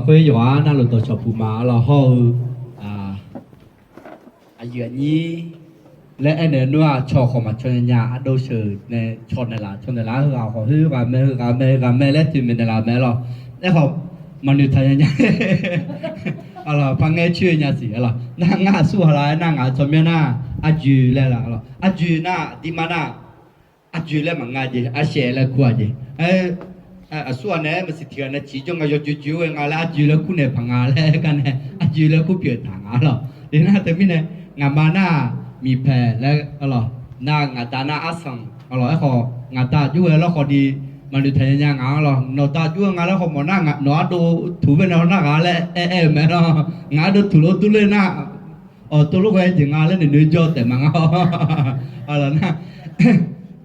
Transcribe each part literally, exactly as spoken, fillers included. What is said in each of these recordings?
Khoer yawqghaq navluf dawqcawq puq ma arlawq hawr-eu, aqyuif aqnyir laer aernaeq nar-aq, cawq khawf maqcaw nya nya ardov sheuq nae caw naeqlaf caw naeqlaf-aer heughaq khawf khoerghaq mae, heughaq mae, heughaq mae laer toeqmaeq naeqlaf mae arlawq. Aerkhawf, maqnoeq taq nya nya arlawq, par ngaer coer nya siq arlawq. Nar ngar aqsur haq la aernar, ngaq-euq tsawrmyanr nar, arjoeq laer la arlawq. Arjoeq nar, aqdirmar nar, arjoeq laer maqnga jeq, arshaev laer kur-a jeq. Aqsur haq nae-aer maqsiq tiq ghaq nae ciq jawr nga, yawjoeq joeq-aer ghae nga laer arjoeq laer kur naeq paq nga laer aer gar nae, arjoeq laer kur pyeuf taq nga arlawq. Iqnan teumirnae, ngaqma nar-aq, miqpaeq laer arlawq. Nar ngaqda nar arsanq arlawq. Aerkhawf ngaqda aqjox ghae lawrkhawf ni maqnoeq taq nya nya ngaq arlawq. Nawqda aqjox ghae nga laer khawf mawf nar, nawq ardov tuq bae nae haw nar ghaq laer aer aer-eu mae lawr. Ngaq ardov tuq lof dur ler nar, awq tov lof ghae jeq nga laer noeqnoeq jawr taef ma nga arlawq nar.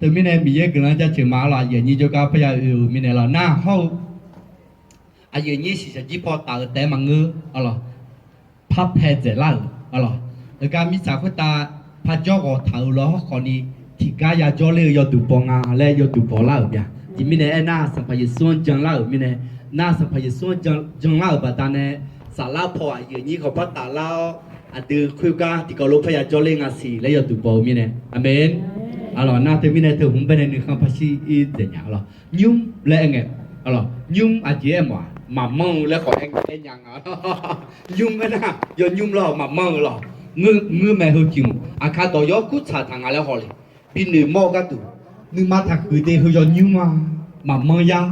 Teumirnae Miqyaer guiqlanq jaceuq ma arlawq. Aqyuif aqnyir jawrgar parya oe-eu mirnae lawq nar hawr-eu, aqyuif aqnyir shiqshaq jir paw taf-eu taef-aer maqngeur arlawq. Par pae dzaeqlar-euq arlawq. Heugar mirtsaq khoertav par jawr ghawq taq-euq lawr hawrkhawf ni, tiqgar yajawr ler-eu yawduq baw nga laer yawduq baw lar-euq mya. Tiqmirnae aernar, Sanqpaq Yeqsur-anr janlar-euq mirnae, nar Sanqpaq Yeqsur-anr janlar-euq baqdanae, saflar paw aqyuif aqnyir khawf par taflar-awr, aqdui khoergar tiqkawv lof parya jawr ler nga siq laer yawduq baw-eu mirnae. Aqmeq. Arlawq nar teumirnae teu hmq baenae nuikhanr par shir-ir dzaeq nya arlawq. Nymr laer aer ngae arlawq. Nymr aqjeq aer mawf-aq, maqmanr-eu laer khawf aer nya nga. Nymr aernar, yawnymr lawr maqmanr-eu lawq. Ngeur mae heu tiq hmq aqkar dawq yawr kurtsaq taq nga laer haw le. Binoeq mawr-eu gharduq, nuima taqhuiq de heu yawnymr-a, maqmanr yar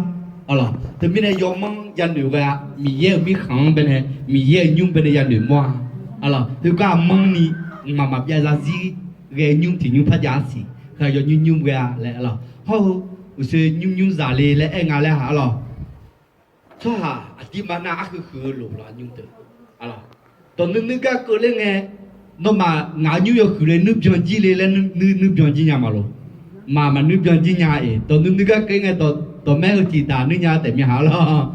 arlawq. Teumirnae yawmanr yanoeq ghae-a, Miqyaer-euq mirkhanq-anr baenae, Miqyaer-euq nymr baenae yanoeq mawr-a arlawq. Heugar manrni mqmaq maqbyav zarzir ghae nymr tiq nymr par jav-a siq. Heu-aq yawnymr nymr ghae-a laer arlawq. Hawr-eu uqshoe nymr nymr zaq le laer aer nga laer-aq arlawq. Tsawrhaq aqdirmar nar arhuiq huiq-eu loq laf nymr deuq arlawq. Dawq nuinui gar keuvler ngae, nawmaf ngaq-euq nymr yawhuiq le nuir byan jir le laer nuir byan jir nya maqloq. Maq maq nuir byan jir nya-iq, dawq nuinui gar keuv ngae, dawqmaer heu tiq daq nuir nya taef mya ha lawr.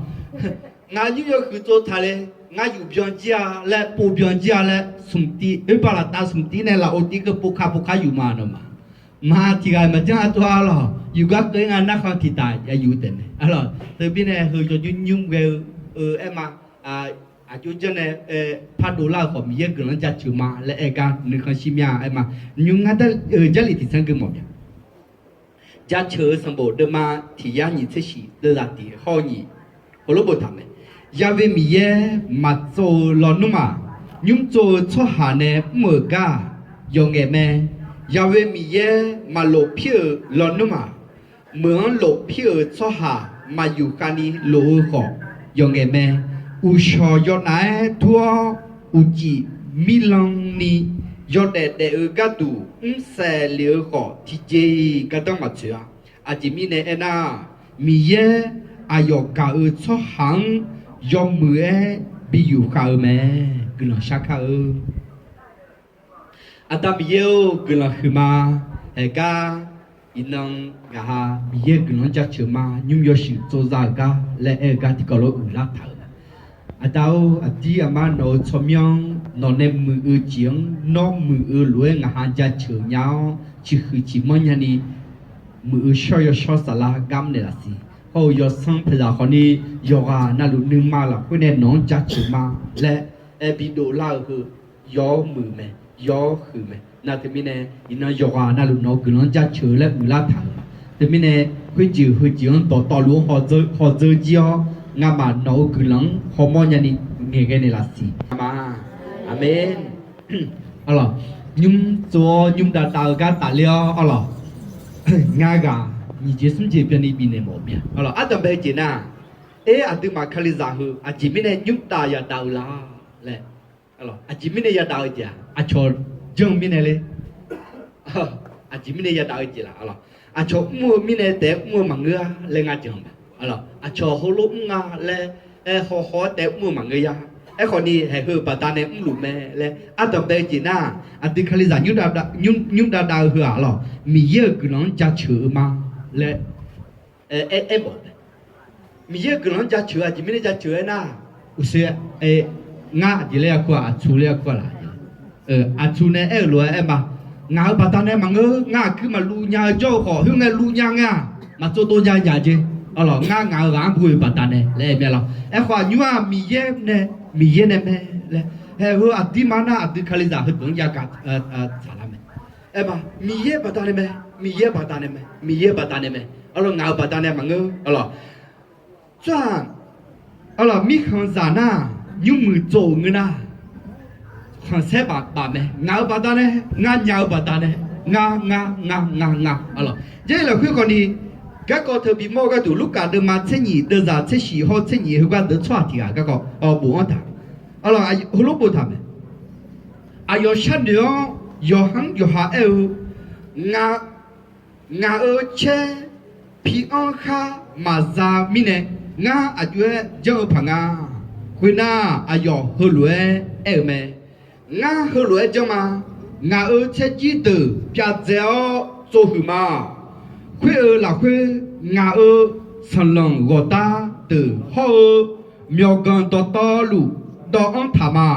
Ngaq-euq nymr yawhuiq tsov taq le, ngar yuf byan jir-a laer, pov byan jir-a laer, smq tiv oerbar laftav smq tiv nae lafov tiv keuv pov ka pov ka yuf ma nawmaf. Maq tiq ghaq maqjanr ardov-a lawq. Yuf gar keuv-ir nga narkhan tiq daq ya yuf taef mae arlawq. Teubir nae heu yawnymr nymr ghae-eu aer ma. Aqjox janr nae par dovlar-eu khawf Miqyaer guiqlanq-anr jaceuq ma laer aer gar nuikhanr shir mya aer ma. Nymr ngar dar-eu Jarlif tiqsanr gui mawf mya. Jaceuq-eu sanqbof deuvma tiq yar nyiq tser shif deuvzaq tiq hawr-eu nyiq heulof boftaq mae. Yawe Miqyaer maqtsov-eu lawnmr-aq, nymr tsov-eu tsawrhaq nae mr-euq gar-aq, yawqngaef mae. Yawe Miqyaer maqlof pir-euq lawnmr-aq, meuq-anr lof pir-euq tsawrhaq maq yufkhav ni lof-eu khawf, yawqngaef mae. Uqshawq yawnaf-aer dur-awr, uqcif mirlan ni yawdaef daef-eu gharduq mrsaef lef-eu khawf, tiqjeq-iq gardanr maqtsoeq-a. Aqjeq mirnae aernar, Miqyaer aqyawf gaq-eu tsawrhaq-anr yawmuiq-aer bi yufkhav-eu mae. Guiqlanq shar kar-eu Aqda Miqyaer-or, guiqlanq huiqma. Haeqgar iqnan ngaq ha Miqyaer guiqlanq-anr jaceuq ma, nymr yawshuif tsovza-euq gar laer aer-eu gar tiqkawv lof uiqlar taq-euq mae. Aqda-or, aqdir aqma nawq-euq tsawrmyanr-anr, nawq nae muiq-eu jeq-anr nawr muiq-eu lof-aer ngaq ha jaceuq nya-awr, ciqhuiq ciqmanr nyani muiq-eu shawr-eu yawshawr saflar gar mrnaeq laf siq. Hawr-eu yawsanr paeqzaq khawfni, yawqghaq navluf nuima lafkhoer nae nawq-anr jaceuq ma laer aer bidov lar-eu heu, yawr muiq mae, yawr huiq mae. Nar teumirnae, iqnan yawqghaq navluf nawq-euq guiqlanq-anr jaceuq laer uiqlar taq-euq. Teumirnae, khoerjeq heujeq-anr dawqtawvluf-anr hawdzeur jir-awr, ngamaf nawq-euq guiqlanq-anr hawmawr nyani ngaeqghae naeq laf siq ma. Aqmeq. Arlawq, nymr tsov-awr nymr dav dav-eu gar tafler-awr arlawq, ngar ghaq nyiq jeq smr jeq byanni bifnaeq mawf mya. Arlawq, ardanqbae-eu jeq nar, aer, aqduimaf kalizaq heu aqjeq mirnae nymr dav yadav-eu la laer, aqjeq mirnae yadav-eu jeq-aq, aqcawq janr-eu mirnae le. Aqjeq mirnae yadav-eu jeq laf, aqcawq mr-eu mirnae taef-aer mr-eu maqngeur-a laer ngar jan-eu mae. Aqcawq heulof mr nga laer, aer haw haw-aer taef-aer mr-eu maqngeur ya. Aerkhawfni, haeq heu-eu baqdanae mrluf mae laer ardanqbae-eu jeq nar, aqdui kalizaq nymr dav dav-eu heu-aq lawq, Miqyaer-euq guiqlanq-anr jaceuq-eu ma laer aer mawf-eu mae. Miqyaer-euq guiqlanq-anr jaceuq-eu aqjeq mirnae jaceuq-eu aernar, uqshoe, ngar aqjeq laer ya kur-aq, aqtsu laer ya kur-aq laq. Aqtsu nae aer-euq lof-aer aer ma. Ngaq-euq baqdanae maqngeur, ngar aqkuir maqluv nya-eu jawr-eu khawf, khoerngae luv nya ngae-aq, maqtsov dov nya-eu nyaf jeq. Arlawq, ngar ngaq-euq ghaq-anr boe-euq baqdanae laer aer mae lawr. Aerkhawf aqnymr-aq Miqyaer nae, Miqyaer nae mae laer. Haeq heu aqdirma nar aqdui Kalizaq heudeuq-anr yagaq tsaqlar mae. Aerma, Miqyaer baqdanae mae, Miqyaer baqdanae mae, Miqyaer baqdanae mae. Arlawq, ngaq-euq baqdanae maqngeur. Arlawq, tsawrhaq, arlawq, mirkhanqzaq nar, nymrmuiq tsov-euq ngeur nar, khanqsaer baf baf mae. Ngaq-euq baqdanae, ngar nya-eu baqdanae, ngar, ngar, ngar, ngar, ngar. Arlawq, Jarlif lafkhoer khawfni, garkawv teu bimawr-eu gharduq, Lurkaf deuvma tser nyiq deuvzaq tser shif hawr tser nyiq heugar deuq tsawrhaq tiq ghaq garkawv bofanr taq. Arlawq, heulof boftaq mae. Aqyawf sharnoeq-awr, yawqha-anr yawqha aer-eu, ngaq, ngaq-euq caer pi-anr khar maqza mirnae, ngar aqjox-aer janr-eu paq nga. Khoernar, aqyawf heulof-aer aer-eu mae. Ngar heulof-aer janr ma. Ngaq-euq caerjir deuq pyavdzae-awr tsovhuiq ma. Khoer-euq lafkhoer, ngaq-euq sanqlanq ghawqdar deuq hawr-eu, myawqganq dawqtawvluf dawv-anr taq ma.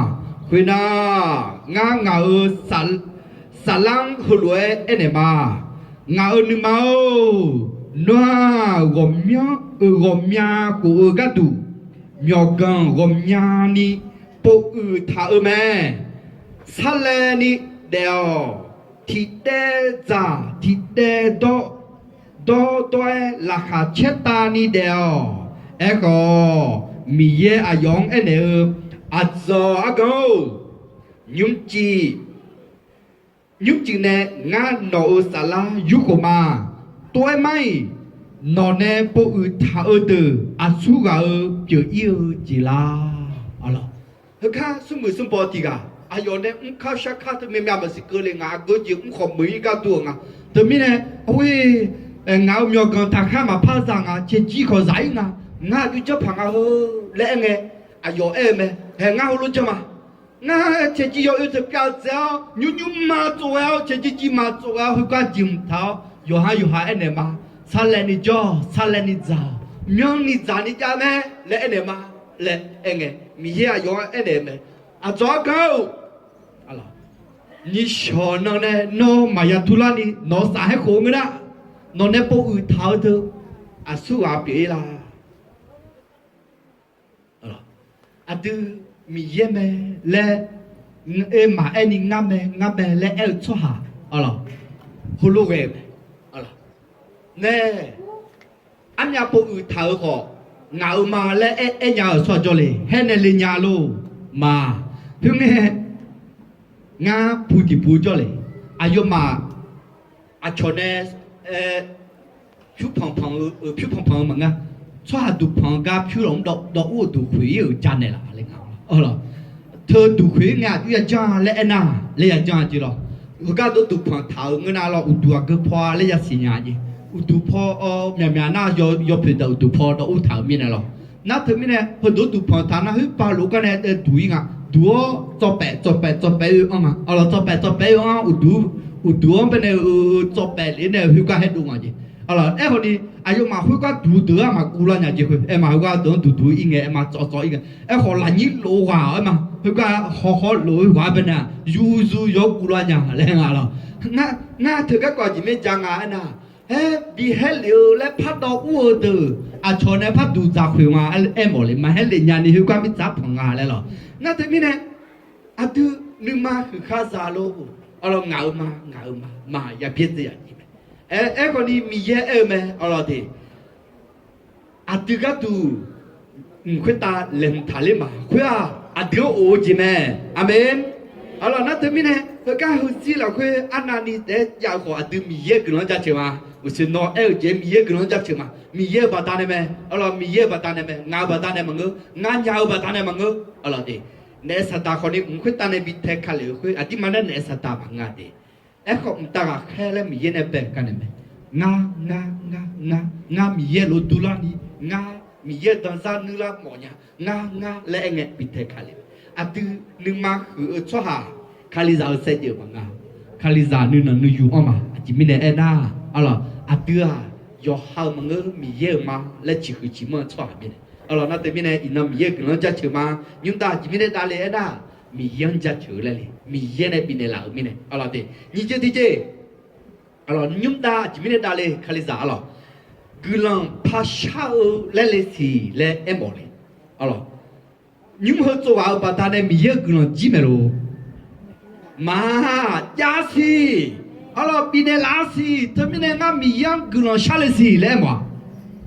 Khoernar, ngar ngaq-euq saflar-anr heulof-aer aernaeq ma. Ngaq-euq nuima-or, nawr-aq, ghawqmyanr-euq ghawqmya khof-eu gharduq, myawqganq ghawqmyani povuiq taq-eu mae. Sarlaevni daef-awq. Tiqdaev dzaq tiqdaev dawr, dawrdawr-aer laqkhaq caertavni daef-awq. Aerkhawf, Miqyaer aqyawf-anr aernaeq-eu, Aqdzawq argan-or, nymrcif nymrcif nae ngar nawq-euq saflar yurkhof ma. Tov-aer mar-iq, nawq nae povuiq taq-eu deuq aqsur ghaq-eu pyeuf-ir-eu jeq lar. Heugar smrmuiq smrbaw tiq ghaq aqyawf nae mrkar sharkar teu myav myav maqsiq keuvle ngaq aqgeu jeq mrkhawf meuq-ir gar dur-euq nga. Teumirnae, aer, ngaq-euq myawqganq taqkhar maqpar za nga, caerjir khawf zaq-ir nga. Ngar aqjox janr paq nga heu laer aer ngae, aqyawf aer-eu mae. Haeq ngar heulof janr ma. Ngar caerjir yawoer teu pyavdzae-awr, nymrnymr ma tsov ghae-awr, caerjir jir ma tsov ghae-awr, heugar jeq mq taq-awr, yawqha yawqha aernaeq ma. Sarlaevni jawr-awq, sarlaevni dzaq-awq, myanrni dzaqni jav mae laer aernaeq ma laer aer ngae, Miqyaer aqyawf-anr aernaeq mae. Aqdzawq argan-or, nishawq nan nae nawr maqya turlarni nawq-eu saf haer khof-eu ngeur nar, nawq nae povuiq taq-eu deuq aqsur ghaq pyeuf-ir la. Aqdui Miqyaer mae laer, oe maqaer ni ngar mae ngar mae laer aer-eu tsawrhaq, heulof ghae-eu mae. Nae, armyav povuiq taq-eu khawf, ngaq-euq ma laer aer, aer nya-euq tsawrhaq jawr le, haer nae le nya lor. Ma, khoerngae, ngar pu tiqpu jawr le, aqyawfmaf aqcawq nae, pyur panq panq-eu, pyur panq panq-eu maqngeur. Tsawrhaq duqpanq-eu gar pyur lawq mr dawv ur-euq duqkhoeq-ir-euq janaeq laf le nga. Teu duqkhoeq-ir ngae aqjox ya janr laer aernar, laer ya janr jeq lawr. Heugar dawr duqpanq taq-euq ngeur nar lawr, uqduq aqgeu paw-a laer yasiq nya jeq. Uqduq paw-awr myaqmyaq nar, yawpoeq daq uqduq paw dawv ur taq-euq mirnae lawr. Nar teumirnae heudeuq duqpanq taq nar, khoerpav lof gar nae duq-ir nga. Duq-awr tsawv paef tsawv paef tsawv paef-eu anr nga. Arlawq, tsawv paef tsawv paef-eu anr, uqduq, uqduq-anr baenae-eu tsawv paef lef nae-eu khoergar haer dov nga jeq. Arlawq, aerkhawfni aqyawfmaf khoergar duq deuq-anr maqguv lar nya jeq khoer. Aerma, khoergar deuq-anr duqduq-ir ngae, aerma, tsawv tsawv-ir ngae. Aerkhawf lafnyir lof-eu ghaq-awr aerma, khoergar hawkhawr lof-eu ghaq-anr baenae-aq, yur zur yawr guv lar nya laer nga lawr. Ngar teugar kawv aqjeq mir ja nga aernar, haer bi haer lef-eu laer pardawv ur-eu deuq aqcawq nae par duq dzaq khoeq nga aer mawf le, maqhaer lef nyani khoergar mirtsaq panq nga laer lawr. Nar teumirnae, aqdui nuima huiq khar za lor. Arlawq, ngaq-euq ma, ngaq-euq ma, ma ya byaerdzae yaf jeq mae. Aerkhawfni Miqyaer aer-eu mae, arlawq de. Aqdui gharduq mq khoertav laeqhmq taqler ma. Khoer-aq, aqdui-anr of-eu jeq mae. Aqmeq. Arlawq, nar teumirnae heugar heuzir lafkhoer arnavni taef-aer jav-eu khawf, aqdui Miqyaer guiqlanq-anr jaceuq ma. Uqshoe nawr aer-eu jeq Miqyaer guiqlanq-anr jaceuq ma. Miqyaer-euq baqdanae mae. Arlawq, Miqyaer-euq baqdanae mae. Ngaq-euq baqdanae maqngeur. Ngar nya-eu baqdanae maqngeur. Arlawq de. Naef saqdaq khawfni mq khoertav nae bi tae ka lef-eu khoer, aqdirma nar naef saqdaq maqnga de. Aerkhawf mqtav ghaqkhaer laer Miqyaer nae bae-euq gar nae mae. Ngar, ngar, ngar, ngar, ngar Miqyaer lof durlarni, ngar Miqyaer-euq danzar nuirlar mawf nya, ngar, ngar laer aer ngae bi tae ka lef. Aqdui nuima huiq-eu tsawrhaq, Kalizaq-euq saevdzeuf maqnga. Kalizaq nuinanq nuiyu-anr ma. Aqjeq mirnae aernar, arlawq, aqdui-aq, yawqha-euq maqngeur, Miqyaer-euq ma laer ciqhuiq ciqmanr-eu tsawrhaq mirnae. Arlawq, nar teumirnae iqnan Miqyaer-euq guiqlanq-anr jaceuq ma. Nymrdav aqjeq mirnae davle aernar, Miqyaer-anr jaceuq-eu laer le. Miqyaer nae bifnaeq laf-euq mirnae. Arlawq de, nyiq jeq tiqjeq. Arlawq, nymrdav aqjeq mirnae davle Kalizaq arlawq. guiqlanq par shar-eu laer le siq laer aermawf le. Arlawq, nymr heu tsov ghaq-euq baqdanae Miqyaer-euq guiqlanq jir maeq lof. Maqjav siq. Arlawq, bifnaeq laf-a siq. Teumirnae ngar Miqyaer-anr guiqlanq shar le siq laer aermawf-a.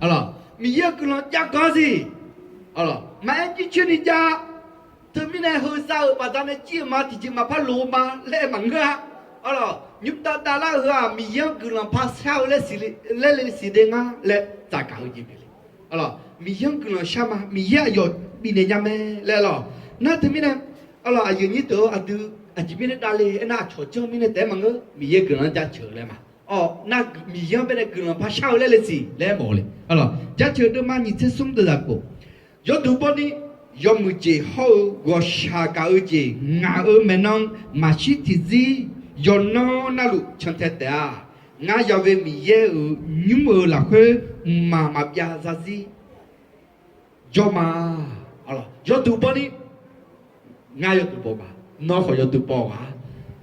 Arlawq, Miqyaer-euq guiqlanq jav ganq-a siq. Arlawq, maqaer jircoer ni jav. Teumirnae heu za-euq baqdanae jir-eu ma, tiqjeq maqpar loq-eu ma laer maqngeur-a. Arlawq, nymr dav davlar-eu heu-aq Miqyaer-anr guiqlanq par shar-eu laer le siq de ngar laer tsaqgaq-eu jeq pyeuf le. Arlawq, Miqyaer-anr guiqlanq shar ma, Miqyaer aqyawf bifnaeq nya mae laer lawq. Nar teumirnae, arlawq, aqyuif aqnyir deuq-or, aqdui aqjeq mirnae davle aernar, aqcawq janr mirnae taef-aer maqngeur, Miqyaer guiqlanq-anr jaceuq-eu laer ma. Awq, nar Miqyaer-anr baenae guiqlanq par shar-eu laer le siq laer aermawf-eu le. Arlawq, jaceuq deuvma nyiq tser smr deuq zaq khof, yawduq bawni yawmuiq jeq hawr-eu ghawqshaq gaq-eu jeq ngaq-euq maeqnan maqshir tiqzir yawqnan navluf cantae taef-a. Ngar Yahweh Miqyaer-euq nymr-euq lafkhoer mqmaq maqbyav zarzir jawr ma. Arlawq, yawduq bawni, ngar yawduq baw ma, nawr khawf yawduq baw-a.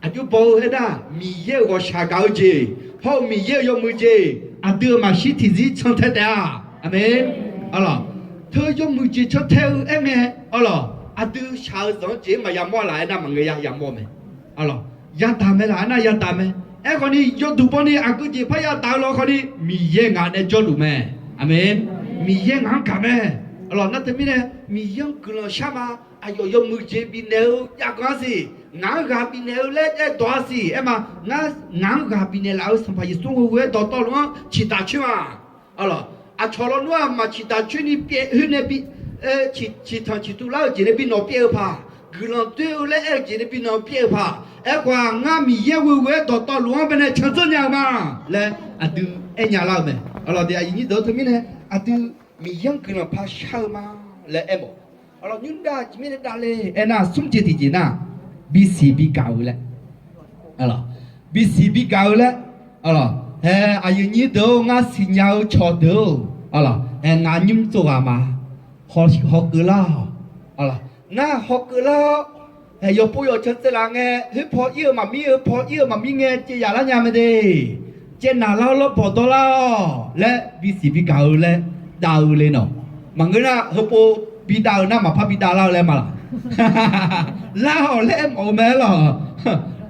Aqjox baw-eu aernar, Miqyaer-euq ghawqshaq gaq-eu jeq hawr-eu Miqyaer-euq yawmuiq jeq aqdui-euq maqshir tiqzir cantae taef-a. Aqmeq. Arlawq, teu yawmuiq jeq cantae-eu aerngae, arlawq, aqdui shaq-eu zanq-anr jeq-aer maqya mawr-a laf aernar, maqngeur ya yamawr mae. Arlawq, yadaq mae laf aernar yadaq mae. Aerkhawf ni yawduq bawni aqgeu jeq par yadaq-eu law khawf ni Miqyaer ngaq nae jawrluf mae. Aqmeq. Miqyaer ngaq-anr gaq mae. Arlawq, nar teumirnae Miqyaer-anr guiqlanq shar ma. Aqyawf yawmuiq jeq bifnaeq-eu jav ganq-a siq. Ngaq-anr ghaq bifnaeq-eu laer aer dawq-a siq. Aer ma, ngaq-anr ghaq bifnaeq laf-eu Sanqpaq Yeqsur-euq ghoe-aer dawqtawvluf-anr ciqtaq coer ma. Arlawq, aqcawq lawnmr-aq maqciqtaq coer ni pyaev khoer nae bi, ciqtanq ciqtuv lar-eu jeq nae bi nawq pyaev-eu paq, guiqlanq doer-eu laer aer-eu jeq nae bi nawq pyaev-eu paq. Aerkhawf-aq, ngar Miqyaer ghoe ghoe-aer dawqtawvluf-anr baenae candzanr nya-eu ma laer aqdui aernya lar-eu mae. Arlawq, aqyuif aqnyir deuq-or, teumirnae aqdui Miqyaer-anr guiqlanq par shar-eu ma laer aermawf. Arlawq, nymr dav jeq mirnae davle aernar, smr jeq tiqjeq nar, bisiq bigaq-eu laer. Arlawq, bisiq bigaq-eu laer. Arlawq, hae, aqyuif aqnyir deuq-or, ngar siqnya-eu cawqdeuq-or, arlawq, hae, ngaq nymr tsov ghaq ma. Hawkeuv lar-awq. Arlawq, ngar hawkeuv lar-awr, hae, yawqpov yawqcan tsaevlaf ngae, khoerpaw ir-eu maqmir, khoerpaw ir-eu maqmir ngae, caev yaf lar nya mae de. Caev naq lar-awr, lawrbawq dawr lar-awq laer bisiq bigaq-eu laer dav-eu le nawq. Maqngeur nar, heupov bidav-eu nar maqpar bidav lar-eu laer ma laq. Lar-awq laer aermawf-eu mae lawq.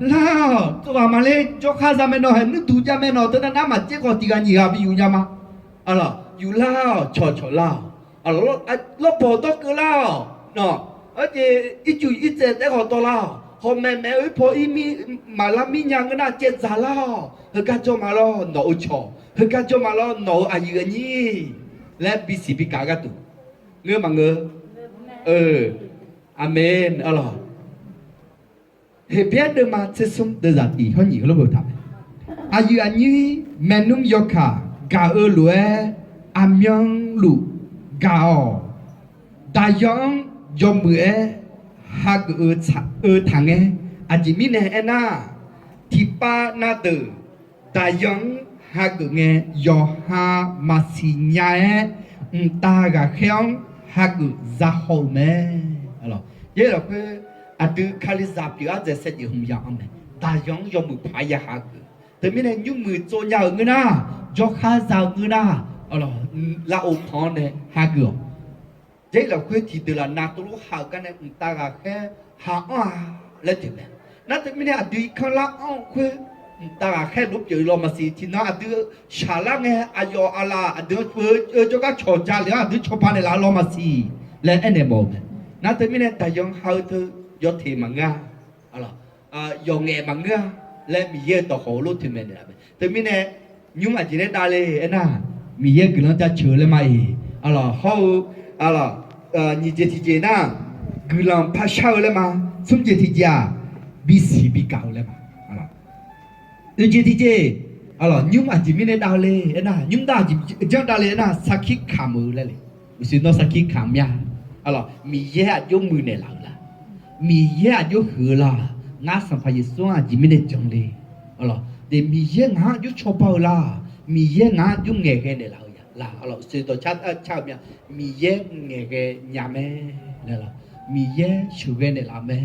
Lar-awq, tsov ghaq maqle, jawrkhar za mae nawq, hae, nuirduq jav mae nawq, teunav nar maqcaer khawf tiq ghaq nyiq ghaq bi yuf nya ma. Arlawq, yuf lar-awq, cawqcawq lar-awq. Arlawq, lawrbawq dawr keuv lar-awq. Nawq, arjeq ircuf irtsaev taef khawf dawr lar-awq. Hawmaeq maeq-eu irpaw ir mir, maqlar mir nya ngeur nar, caev dzaq lar-awq. Heugar jawr ma lawr, nawq-euq cawq. Heugar jawr ma lawr, nawq-euq aqyuif aqnyir laer bisiq bigaq-eu gharduq. Ngeur maqngeur? Aqmeq. Arlawq, Heqbyaer deuvma tser smr deuvzaq tiq hawr nyiq heulof-aer boftaq mae. Aqyuif aqnyir maernmr yawkaq gaq-eu lof-aer aqmyanluf gaq-awq. Daqyan-anr yawmuiq-aer hageuf-eu taq ngae. Aqjeq mirnae aernar, tiqpav na deuq Daqyan-anr hageuf ngae, yawqha maqsiq nya-aer, mqtav ghaqkhaer-anr hageuf za haw-euq mae. Yaer lafkhoer, aqdui Kalizaq pyeuf-awr dzaeqsaev jeq hmq yamq-anr mae. Daqyan-anr yawmuiq paq-aer ya hageuf. Teumirnae nymrmuiq tsov nya-euq ngeur nar, jawrkhar za-eu ngeur nar, lavov panq-anr nae hageuf-awq. Yaer lafkhoer tiqdeuq laf nav tuvlof ha-euq gar nae mqtav ghaqkhaer ha anr-a laer teq mae. Nar teumirnae aqdui irkanr lar anr-eu khoer, mqtav ghaqkhaer lof pyeuf-eu lawr maqsiq. Tiqnan aqdui shaqlar ngae, aqyawf aqlaf aqdui-anr oe jawrgar cawq ja lef-anr aqdui cawba naeqlaf-eu lawr maqsiq laer aernaeq mawf-eu mae. Nar teumirnae Daqyan ha-eu teu yawteq maqngeur-a. Yawqngaef maqngeur-a laer Miqyaer-euq dawqkawq-eu lof toeqmaeq naeqlaf mae. Teumirnae nymr aqjeq nae davle aernar, Miqyaer guiqlanq jaceuq-eu laer ma-iq. Hawr-eu nyiq jeq tiqjeq nar, guiqlanq parshar-eu laer ma. Smr jeq tiqjeq-aq, bisiq bigaq-eu laer ma. Oeq jeq tiqjeq, nymr aqjeq mirnae davle aernar, nymr dav aqjeq janr davle aernar, sarkir kamq-eu laer le. Uqshoe nawr sarkir kamq mya. Miqyaer aqjox muiqnaeq laf-eu la? Miqyaer aqjox huiq-eu la? Ngar Sanqpaq Yeqsur-anr aqjeq mirnae jan le. Miqyaer ngaq-anr aqjox cawba-eu la? Miqyaer ngaq-anr aqjox ngaeqghae naeqlaf-eu la? Uqshoe dawqcar car-eu mya. Miqyaer ngaeqghae nya mae. Miqyaer sheuqghae naeqlaf mae.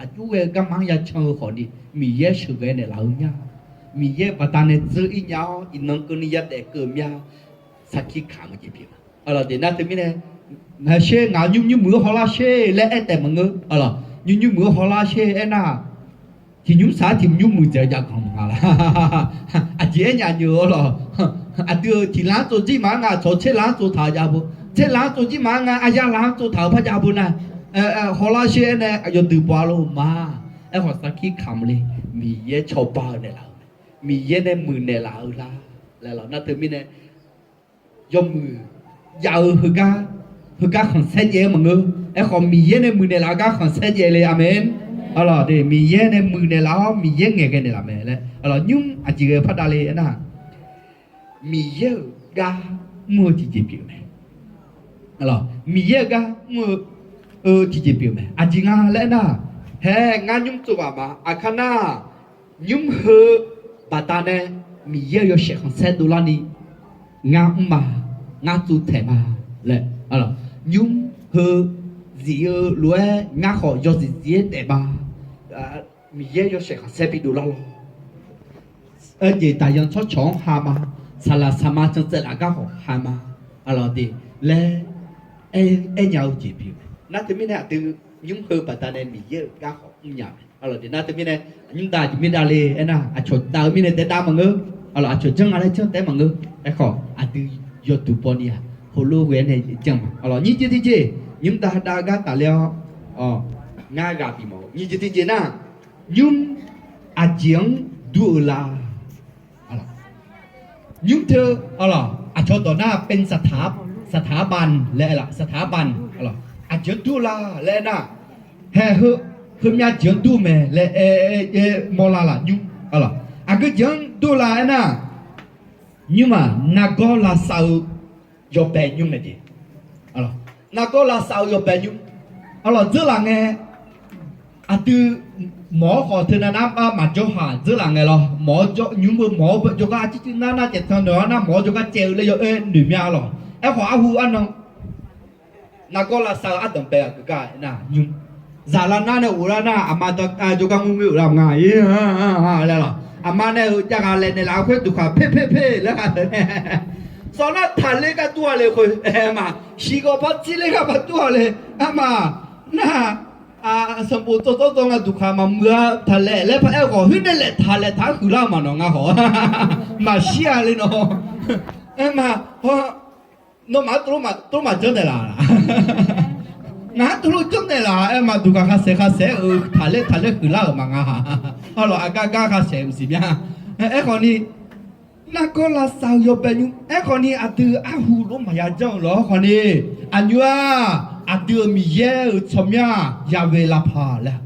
Aqjox ghae-eu garma-anr ya can-eu khawfni, Miqyaer sheuqghae naeqlaf-eu nya. Miqyaer baqdanae dzeur-ir nya-awr, iqnan keuvni yadaef keuv-eu mya. sarkir kamq-eu jeq pyeuf ma. Aqlawq, deq nar teumirnae, ngaq sher ngaq nymr nymrmuiq-anr hawlar sher laer aer taef maqngeur. Aqlawq, nymr nymrmuiq-anr hawlar sher aernar, tiq nymr saq-ar tiq nymr muiqdzaeq-eu jav ganq maqnga la. Aqjeq aernya nymr-eu arlawq, aqdui-euq tiq laf-anr tsovjir maqanr nga, tsawq tser laf-anr tsovtaq-eu jav beu, tser laf-anr tsovjir maqanr nga, aqya laf-anr tsovtaq-eu par jav beu nar, hawlar sher aernae yawdui baw-a lor ma. Aerkhawf sarkir kamq le, Miqyaer cawba-eu naeqlaf-eu mae, Miqyaer nae muiqnaeq laf-eu lar laer lawq. Nar teumirnae yawmuiq jav-eu heugar, heugar khanqsaer jaev-eu maqngeur. Aerkhawf Miqyaer nae muiqnaeq laf-eu gar khanqsaer jaev le. Aqmeq. Aqlawq, deq Miqyaer nae muiqnaeq laf-awr Miqyaer ngaeqghae naeqlaf mae laer. Aqlawq, nymr aqjeq ghae-eu par davle aernar, Miqyaer-euq gar mr-eu tiqjeq pyeuf mae. Aqlawq, Miqyaer-euq gar mr-eu tiqjeq pyeuf mae. Aqjeq nga laer aernar, hae ngar nymr tsov ghaq ma. Aqkar nar, nymr heu baqdanae Miqyaer-euq yawshaef khanqsaer dovlarni ngar mr ma, ngar tsovtaeq ma laer. Aqlawq, nymr heu zif-eu lof-aer ngar khawf yawzif zif-aer taef ma. Miqyaer yawshaef khanqsaer bi dovlar lawr. Aerjeq daqyan tsawrcawq-anr ha ma, saqlaq saqma can tsaevlaf gar khawf ha ma. Aqlawq, deq laer aer, aernya-eu jeq pyeuf mae. Nar teumirnae aqdui nymr heu baqdanae Miqyaer-euq gar khawf mrnya mae. Aqlawq, deq nar teumirnae, nymr dav jeq mirdav le aernar, aqcawq dav-eu mirnae taef dav maqngeur. Aqlawq, aqcawq janr nga laer janr taef maqngeur. Aerkhawf aqdui yawduq bawni-aq, heulof ghae-aer nae janr ma. Aqlawq, nyiq jeq tiqjeq, nymr dav dav-eu gar tafler-awr, ngar ghaq bif mawf-eu nyiq jeq tiqjeq nar, nymr aqjeq-anr dur-eu la. Nymr teu, aqlawq, aqcawq dawq nar เป็นสถาบัน laer aer laf, สถาบัน. Aqjeq-anr dur-eu la laer aernar, hae heu, heumyav jeq-anr dur-eu mae laer aer, aer, aer mawrlar laf nymr. Aqlawq, aqgeu jeq-anr dur-eu la aernar, nymr-aq nargawr lavsav-eu yawbae nymr mae jeq. Nargawr lavsav-eu yawbae nymr. Aqlawq, dzeurlaf ngae, aqdui mawq-awr khawf teunav nar maqjawr haq dzeurlaf ngae lawr. Mawq-awr jawr nymr beu mawq-awr jawrgar arcir cuiv nar nar caev tan noeq-awr nar mawq-awr jawrgar caev-eu laer yaw-aer noeq mya lawq. Aerkhawf arhu arnan nargawr lavsav-eu ardanq bae-eu aqgeugar aernar nymr. Zaqlar nar nae ghoflar nar aqma jawrgar ngoerngoer-euq lar nga laer lawq. Aqma nae-euq jav ghaq laef naeqlaf-eu khoer duqkhaq per per per laer ghaq taef nae sawf nar taqler gar dur-a le khoer aer ma. Shiq ghawq par tser ler gar par dur-a le. Arma nar sanqbof tsawv tsawv tsawv nga duqkhaq maqmuiq-a taqlaef laer par aer ghawq khoer nae laeftaq laeftaq-aer huiqlar-eu maqnawq nga khawf maqshir-a le nawr. Aer ma, nawmaf-anr tov lof maqjanr naeqlaf. Ngaq-anr tov lof janr naeqlaf aer ma duqkhaq khaqsaef khaqsaef-euq taqlaer taqlaer huiqlar-euq maqnga. Aqlawq, aqgar gar khaqsaef maqsiq mya. Aerkhawf ni nargawr lavsav-eu yawbae nymr. Aerkhawf ni aqdui arhu lof maqya janr-eu lawr khawf ni, aqnymr-aq aqdui-euq Miqyaer-euq tsawrmyanr-aq Yahweh lavpaq laer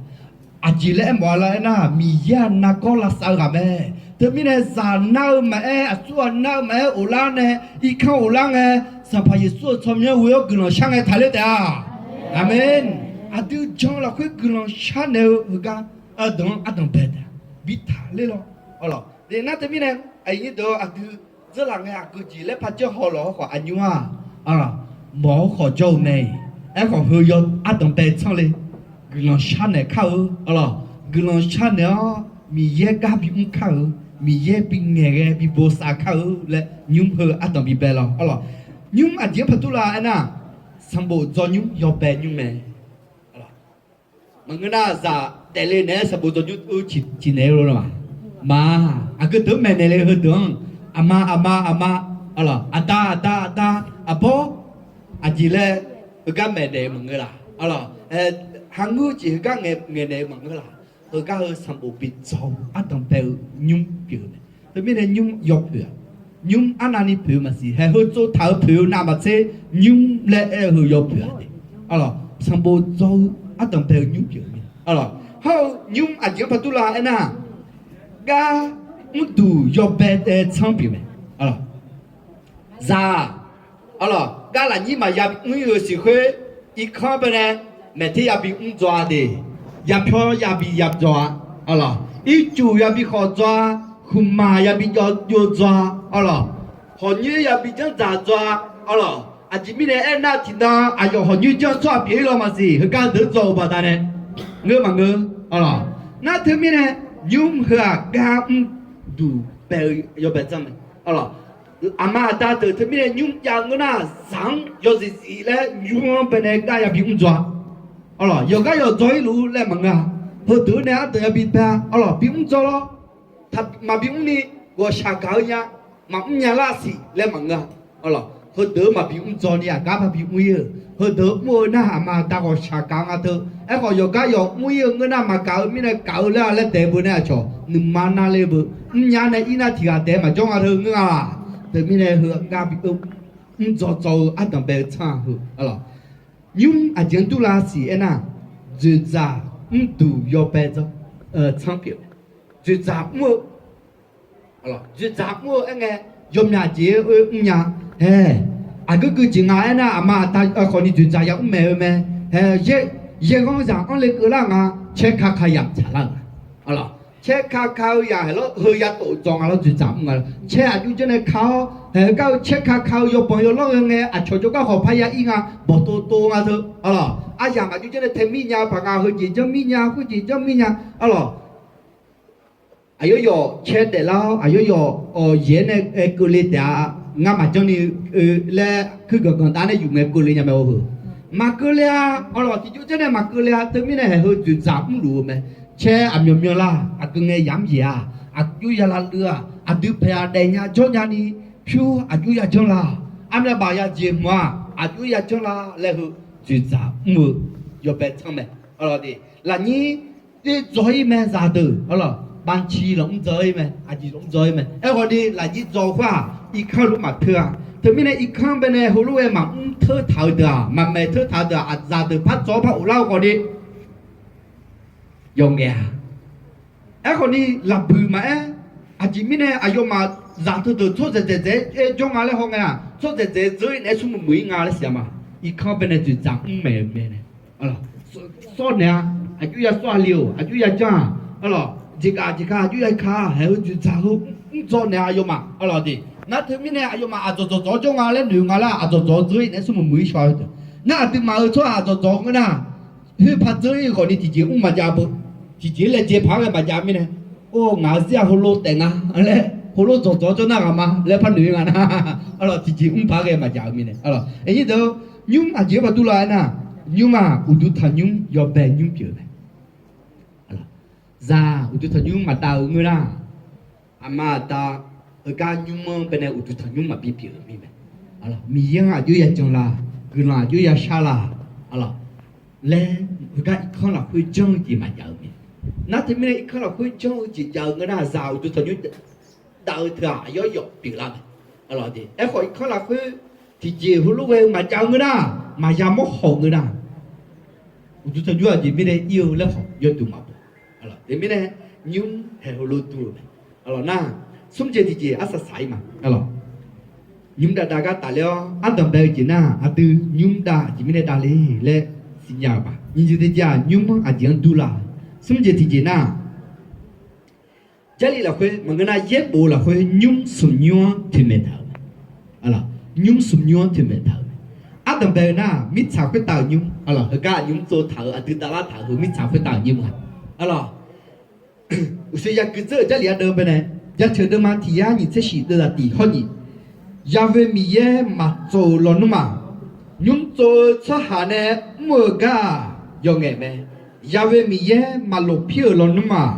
aqjeq laer aermawf-a lar aernar, Miqyaer-aq nargawr lavsav-eu ghaq mae. Teumirnae zaq nar-eu maqaer, aqsur ghaq nar-eu maqaer, ghoflar nae irkanr ghoflar ngae, Sanqpaq Yeqsur-euq tsawrmyanr ghoe-awr guiqlanq shar ngae taqler taef-a. Aqmeq. Aqdui jan lafkhoer guiqlanq sharnaeq-eu heugar, ardanq-anr ardanq bae taef-a. Bi taqler lawr. Aqlawq, nar teumirnae aqyuif nyir deuq-eu aqdui dzeurlaf ngae aqgeujeq laer par janr haw lawq-awr khawf aqnymr-aq, mawq-awr khawf jawr-eu mae. Aerkhawf heu yaw ardanq bae tsanr le. Guiqlanq sharnaeq kar-eu, aqlawq, guiqlanq sharnaeq-awr Miqyaer gar bimr kar-eu, Miqyaer bingaeq ghae bibosav kar-eu laer nymr heu ardanq bibae lawr. Aqlawq, nymr aqjeq-anr paqdur la aernar, sanqbof dzaw nymr yawbae nymr mae. Maqngeur nar zaq daefle naeq-aer sanqbof dzaw nymr-eu ciqnaeq-eu lo la ma. Maq, aqgeu deuq-anr maeqnaeq le heudeuq-anr, aqma aqma aqma, aqlawq, aqda aqda aqda, aqbawr, aqjeq laer heugar maeqnaeq-eu maqngeur laq. Aqlawq, hangeur jeq heugar ngaeqnaeq-eu maqngeur laq. Heugar heu sanqbof bi dzaw-eu ardanq bae-eu nymr pyeuf-eu mae. Teumirnae nymr yawpoeq-aq, nymr arnavni poeq-eu maqsiq. Haeq heu tsovtaq-eu poeq-eu navmaqtser nymr laer aer-eu heu yawpoeq-aq, sanqbof dzaw-eu ardanq bae-eu nymr pyeuf-eu mae. Hawr-eu nymr aqjeq-anr paqdur la aernar, gar mrduq yawbae dae tsanr pyeuf mae. Zaq, aqlawq, gar lafnyir maqya bi mr-ir-eu siq khoer, irkanr baenae maeqter yabi mr dzaw-a de. Yapyawr yabi yadzaw-a, aqlawq, ircuf yabi khawf dzaw-a, huqmaq yabi jov dzaw-a, aqlawq, hawqnyoer yabi janr dzaq dzaw-a, aqlawq. Aqjeq mirnae aernar tiqnan aqyawf hawqnyoer janr tsawrhaq pyeuf-ir law maqsiq. Heugar deuq dzaw-euq baqdanae ngeur maqngeur, aqlawq. Nar teumirnae nymr heu-aq gar mrduq bae-eu yawbae tsanr mae, aqlawq. Aqma aqda deuq teumirnae nymr jav-eu ngeur nar, zaq-anr yawzif zif laer nymr-anr baenae gar yabi mr dzaw-a. Arlawq, yawqgar yawq dzaw-ir luf-eu laer maqngeur-a. Heudeuq nae ardanq yabi bae-a. Arlawq, bi mr dzaw lawr. Maqbi mr ni ghawqshaq gaq-eu nya, maqmr nya lar siq laer maqngeur-a. Arlawq, heudeuq maqbi mr dzaw ni aqgar maqbi mr-ir-eu, heudeuq mr-eu nar aqma aqda ghawqshaq gaq-eu nga teu. Aerkhawf yawqgar yawq mr-ir-eu ngeur nar maqgaq-eu mirnae gaq-eu laer-a laer daef beu nae aqcawq nuima nar ler beu. Mrnya nae ir nar tiq ghaq daef maqjawr nga teu ngeur-a. Teumirnae heu gar bi mr dzaw dzaw-eu ardanq bae-eu tsanr-a heu. Arlawq, nymr aqjeq-anr durlar siq aernar, dzoeqdzaq mrduq yawbae tsanr pyeuf-eu mae. Dzoeqdzaq mr-eu Dzoeqdzaq mr-eu aerngae, yawmyaq jeq-aer oe mrnya. Hae, aqgeu gui jeq nga aernar, aqma aqda khawfni dzoeqdzaq ya mr maeq-eu mae. Hae, yaerghanr zaq anr le keuvlar nga, caer ka ka yamq tsaqlar-euq ma. Arlawq, caer ka ka-eu yamq haeq lawr heu ya tof dzaw nga lawr dzoeqdzaq mr nga lawr. Caer aqjox janr nae ka-awr, haeq gar-eu caer ka ka-eu yawbanq yawlanr ghae ngae, aqcawq jawrgar khawf parya ir nga, bawqtov tov nga teu. Arlawq, aryamq aqjox janr nae tae mir nya paq nga, heujeq janr mir nya, khoerjeq janr mir nya. Arlawq, aqyawf yawf caer daeflar-awr, aqyawf yawf yaer nae keuvle taef-a. Ngar maqjanr ni laer kuirganq ganq dav nae yuf ngae keuvle nya mae-eu heu. Maqkeuvle-a. Arlawq, tiqjawr janr nae maqkeuvle-a. Teumirnae haeq heu dzoeqdzaq mrluf-eu mae. Caer aqmyanmyan lar, aqgeu ngae yamq yaeq-a, aqjox ya lavluiv-aq, aqdui paeq-aq daefnya jawrnya ni, pyur aqjox ya janr la, armyav baf ya jeq hmq-aq, aqjox ya janr la laer heu dzoeqdzaq mr-eu yawbae tsanr mae. Arlawq, lafnyir dzoer dzaw-ir mae zaqdeuq. Arlawq, banci lafmr dzaw-ir mae, aqjeq lafmr dzaw-ir mae. Aerkhawfni lafnyir dzaw khoer-aq, irkanr lof maqteur-a. Teumirnae irkanr baenae heulof-aer maqmr teur taq-eu deuq-aq, maqmaeq teur taq-eu deuq-aq, aqzaq deuq par dzaw-awr par of lar-eu khawfni yawf ngaef-a. Aerkhawfni lafbuiq maqaer, aqjeq mirnae aqyawfmaf zaq teudeuq tsawrdzaeq dzaeq dzaeq-aer jawr nga laer haw ngae-aq, tsawrdzaeq dzaeq dzeur-ir naeq-aer smrmuiq muiq-ir nga laer siq-a ma. Irkanr baenae dzoeqdzaq mr maeq-euq mae nae. Sawr naeq-a, aqjox ya sawr-a le-or, aqjox ya janr-aq. Arlawq, jeqgaf jeqka aqjox ya ka-a, haeq-eu dzoeqdzaq heu mr dzaw naeq-a aqyawfmaf. Arlawq de, nar teumirnae aqyawfmaf aqdzawq dzawqdzawq-awr jawr nga laer noeq nga laer aqdzawq dzawq dzeur-ir naeq-aer smrmuiq muiq-ir shaw-eu deuq. Nar aqduimaf-euq tsawrhaq aqdzawq dzawq-eu ngeur nar, khoer par dzeur-ir khawfni tiqjeq mr maqjav beu. Tiqjeq laejae paq-aer ghae maqjav mirnae, or, ngaq-euq zir-aq heulof taef nga laer, heulof dzawqdzawq-awr jawr nar ghaq ma laer par noeq-ir nga nar, arlawq, tiqjeq mr paq-aer ghae maqjav-eu mirnae. Arlawq, aqnyir deuq-or, nymr aqjeq-aer baqdurlar aernar, nymr-aq uqduq tanqnymr yawbae nymr pyeuf-eu mae. Zaq uqduq tanqnymr maqdav-eu ngeur nar, aqma aqda heugar nymr-anr baenae uqduq tanqnymr maqbi pyeuf-eu mirnae. Miqyaer-anr aqjox ya jan la, guiqlanq aqjox ya shar la, arlawq, laer heugar irkanr lafkhoer janr-eu jeq maqjav-eu mae. Nar teumirnae irkanr lafkhoer janr-eu jeq jav-eu ngeur nar, zaq uqduq tanqnymr dav-eu teu-aq, aqyawf yawf pyeuflar mae. Aerkhawf irkanr lafkhoer tiqjeq heulof ghae-eu maqjav-eu ngeur nar, maqya mawrhaw ngeur nar, uqduq tanqnymr aqjeq mirnae ir-eu laer khawf yawduq maqbaw. Teumirnae nymr haeq heulof dur-eu mae. Nar, smr jeq tiqjeq arsaq saq-ir ma. Nymr dav dav gar tafler-awr ardanq bae-eu jeq nar, aqdui nymr dav aqjeq mirnae davle laer siqnya-euq ma. Nyiq jeq tiqjeq-aq, nymr-anr aqjeq-anr dur la. Smr jeq tiqjeq nar, Jarlif lafkhoer maqngeur nar, yaerbof lafkhoer nymr smq nymr-anr toeqmaeq taq-euq mae. Nymr smq nymr-anr toeqmaeq taq-euq mae. Ardanq bae-eu nar, mirtsaq khoertav-euq nymr, heugar aqnymr tsov taq-euq, aqdui davlar taq-euq heu mirtsaq khoertav-euq nymr-a. Uqshoe yagui dzeur-euq Jarlif ardeuv baenae, jaceuq deuvma tiq yar nyiq tser shif deuvzaq tiq hawr nyiq, Yaghoe Miqyaer maqtsov-euq lawnmr-aq, nymr tsov-eu tsawrhaq nae mr-eu gar-aq, yawf ngaeq mae. Yaghoe Miqyaer maqlof pir-euq lawnmr-aq,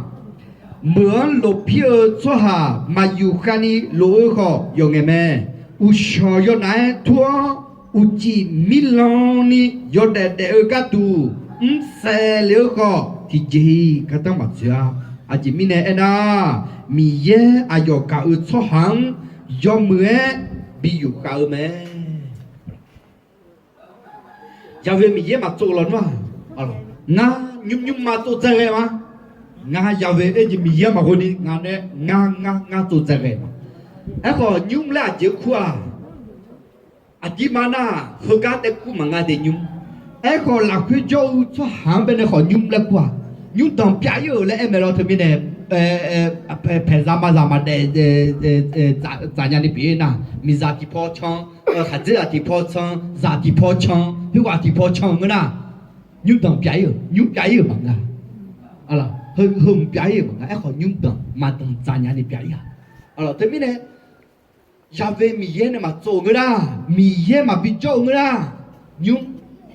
meuq-anr lof pir-eu tsawrhaq maqyuf khavni lof-eu khawf yawf ngaeq mae. Uqshawq yawnaf-aer tur-awr, uqcif mirlan ni yawdaef daef-eu gharduq mrsaev lef-eu khawf, tiqjeq-iq gardanr maqtsoeq-a. Aqjeq mirnae aernar, Miqyaer aqyawf gaq-eu tsawrhaq-anr yawmuiq-aer bi yufkhav-eu mae. Yaghoe Miqyaer maqtsov lawnmr-aq, ngar nymr nymrma tsov dzae ghae ma. Ngar Yaghoe aerjeq Miqyaer maqghov ni ngaq nae ngar ngar ngar tsov dzae ghae ma. Aerkhawf nymr laer aqjeq kur-aq, aqdirma nar, heugar taev kur maqnga de nymr. Aerkhawf lafkhoer jawr-eu tsawrhaq-anr baenae khawf nymr laer kur-aq, nymr danq pyav-ir-euq laer aer mae lawr. Teumirnae paeqzaq mazaq maqdaef, tsafnya ni pyeuf-ir nar, miqzaq tiqpaw can, khaqdzerzaq tiqpaw can, zaq tiqpaw can, khoerghaq tiqpaw can ngeur nar, nymr danq pyav-ir-euq, nymr pyav-ir-euq maqnga. Heu, heu mq pyav-ir-euq maqnga. Aerkhawf nymr danq maqdanq tsafnya ni pyav-ir-aq. Teumirnae Yaqve Miqyaer nae maqtsov-euq ngeur nar, Miqyaer maqbi jawr-eu ngeur nar, nymr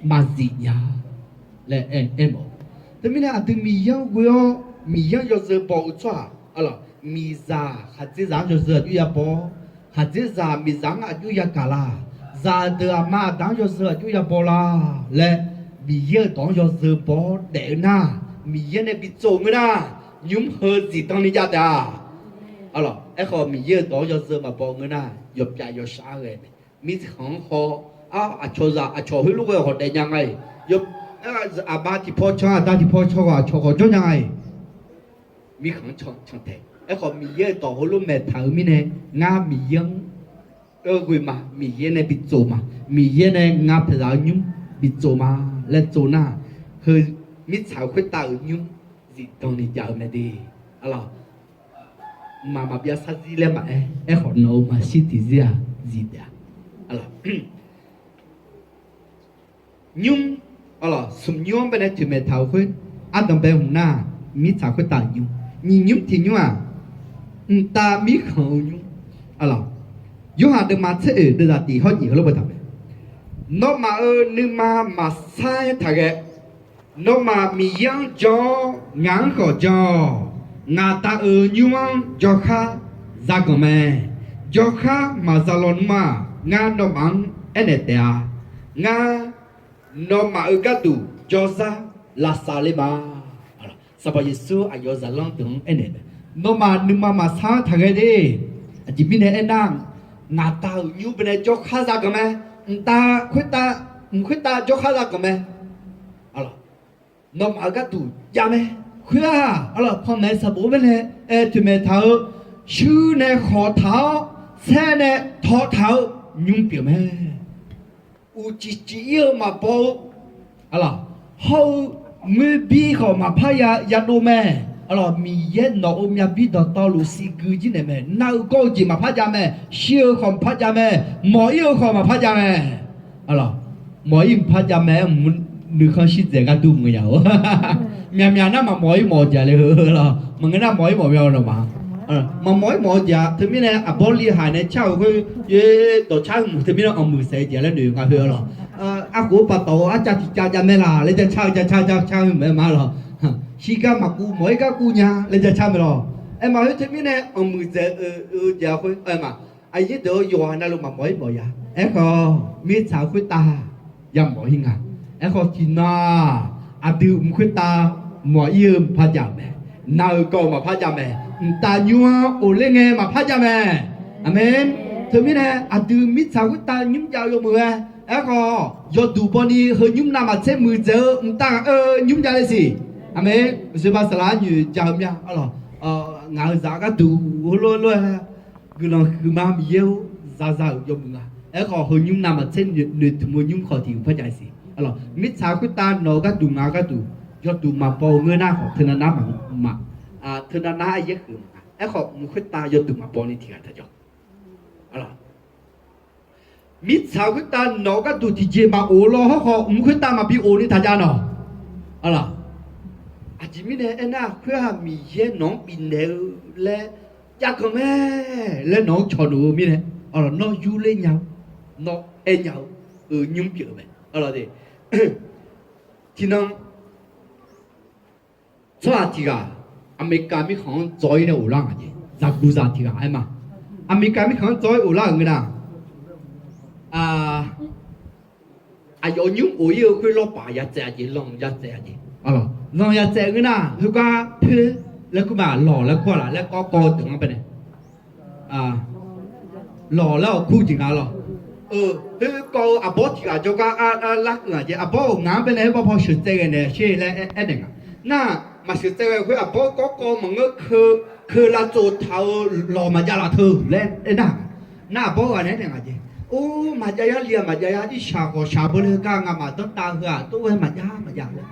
maqzif nya laer aer-eu. Teumirnae aqdui Miqyaer-anr ghoe-awr Miqyaer-anr yawzeu baw-eu tsawrhaq, miqzaq khaqdzerzaq-anr yawzeu aqjox ya baw, khaqdzerzaq miqzaq-anr aqjox ya gaq la, zaqdeuq aqma aqda-anr yawzeu aqjox ya baw la laer, Miqyaer-euq dawq-anr yawzeu baw-awr daef-eu nar, Miqyaer nae bi tsov-eu ngeur nar, nymr heu zifdan ni jav taef-a. Aerkhawf Miqyaer-euq dawq-anr yawzeu maqbaw-eu ngeur nar, yawpyaf yawshar ghae mae. Mirkhanq-anr haw, aqcawq zaq aqcawq heulof ghae khawf daef nya nga-iq, aqma tiqpaw can aqda tiqpaw can khawf aqcawq khawf jawr nya nga-iq. Mirkhanq-anr can taef. Aerkhawf Miqyaer-euq dawq heulof maeq taq-euq mirnae, ngar Miqyaer-anr ghoe ma, Miqyaer nae bi tsov ma, Miqyaer nae nga paeqzaq-eu nymr bi tsov ma laer tsov nar, heu mirtsaq khoertav-euq nymr zifdan ni jav-eu mae de. Mqmaq maqbyav sar zir laer maqaer, aerkhawf nawq-euq maqshir tiqzir-aq zif taef-a. Nymr, smq nymr-anr baenae toeqmaeq taq-euq khoer, ardanq bae hmq nar, mirtsaq khoertav nymr, nyiq nymr tiq nymr-aq, mqtav mirkhanq-eu nymr. Yorhaq deuvma tser oeq deuvzaq tiq hawr nyiq heulof-aer taq mae. Nawmaf-euq nuima maqsar-aer taq ghae. Nawmaf Miqyaer-anr jan-awr ngaq-anr khawf jan-awq. Ngaq Da-euq nymr-anr jawrkhar zaganq mae. Jawrkhar maqza lawnmr-aq, ngar nawmaf-anr aernaeq taef-a. Ngar nawmaf-euq gharduq jawrzar lavsav ler ma. Sanqpaq Yeqsur aqyawf zaqlanr deuq-anr aernaeq mae, nawmaf nuima maqsar-anr taq ghae de. Aqjeq mirnae aernar, ngaq Da-euq nymr baenae jawrkhar zaganq mae. Mqtav khoertav, mq khoertav jawrkhar zaganq mae. Nawmaf-euq gharduq jav mae. Khoer-aq, panmaeq sanqbof-anr baenae aer toeqmaeq taq-eu, shuir nae khawq taq-awr, saer nae tawv taq-eu nymr pyeuf mae. Uqcif cif-ir-eu maqbaw-eu, hawr-eu ngoer bir khawf maqpar ya yadov mae. Miqyaer nawq-euq myavbir dawqtawvluf siqgui jir naeq mae. Nar-eu gawr-eu jeq maqpar jav mae. Shir-eu khawf maqpar jav mae. Mawq-ir-eu khawf maqpar jav mae. Mawq-ir maqpar jav mae. Nuikhanr shir dzaeq gharduq muiq ya-or. Myaqmyaq nar maqmawq-ir mawq-eu jeq le heu lawr. Maqngeur nar mawq-ir mawq mya-eu lawq ma. Maqmawq-ir mawq-eu jeq-a. Teumirnae aqbawr li haiq nae car-euq khoer, dawqcar hmq teumirnae anqmuiq saef-eu jeq laer noeq nga khoer lawr. Arkhof-eu paftawf-eu arcav tiq cav jav mae laq laer jav car-eu jav car jav car-eu maqaer ma lawr. Shirgar maqkuv mawq-ir gar kuv nya laer jav car mae lawr. Aerma khoer teumirnae anqmuiq dzaeq-eu jeq-a khoer aerma. Aqyuif deuq-eu yawqghaq navluf maqmawq-ir mawq ya. Aerkhawf mirtsaq khoertav yamawq-ir nga. Aerkhawf tiqnan-aq, aqdui mq khoertav mawq-ir-eu maqpar jav mae. Nar-eu gawr-eu maqpar jav mae. Mqtav nymr-anr of ler ngae maqpar jav mae. Aqmeq. Teumirnae aqdui mirtsaq khoertav nymr jav-eu yawmuiq-aer, aerkhawf yawduq bawni heu nymr navmaqtser muiqdzaeq-eu mqtav ghaq-eu nymr jav le siq. Aqmeq. Zoeqbaq saqlaq-anr nyoeq jav-eu mya. Ngaq-euq zaq gharduq heulof lof-aer guiqlanq huiqma Miqyaer-or, zaza-euq yawmuiq nga. Aerkhawf heu nymr navmaqtser noeqtmq-eu nymr khawf tiq mq par jav siq. Mirtsaq khoertav nawq-eu gharduq ngaq-eu gharduq yawduq maqbaw-eu ngeur nar khawf teunav nar maq, teunav nar aryaer huiq maq nga. Aerkhawf mq khoertav yawduq maqbawni tiq ghaq taq jawr. Mirtsaq khoertav nawq-eu gharduq tiqjeq maqof law hawrkhawf mq khoertav maqbi of ni taq jav nawq. Aqjeq mirnae aernar khoer-aq Miqyaer nawq-anr bifnaeq-eu laer jav ganq mae laer nawq-anr cawq luf-eu mirnae, nawr yurler nya-eu, nawr aer nya-eu, eu nymr pyeuf-eu mae. Tiqnan tsawrhaq tiq ghaq Aqmeqkaq mirkhanq-anr dzaw-ir nae of lar ngaq jeq, zaqguq zaq tiq ghaq aer ma. Aqmeqkaq mirkhanq-anr dzaw-ir of lar-euq ngeur nar, aqyawf nymr of-ir-eu khoer lawrbaq ya tsaev-a jeq, lanq ya tsaev-a jeq. Lanq ya tsaev ngeur nar, heugar poer laer kur ma, lawq laer kur-a laf laer kawv kawv-eu deuq-anr baenae lawq laer awq kur jeq nga lawq. Khoer kawv-eu aqbawr tiq ghaq jawrgar lar keuv ngaq jeq, aqbawr-euq ngaq-anr baenae aer baw paw sheuqtsaev ghae naeq sher laer aernaeq nga. Nar, maqsheuqtsaev ghae khoer aqbawr kawv kawv maqngeur, keu lavtsov taq-eu lawq maqjav laf teu laer aernar, nar aqbawr ghaq nae aernaeq ngaq jeq, or maqjav yar li-aq maqjav yar, irshaq ghawqshaq beu le gar ngamaf danrtav heu-aq tov ghae maqjav maqjav laer.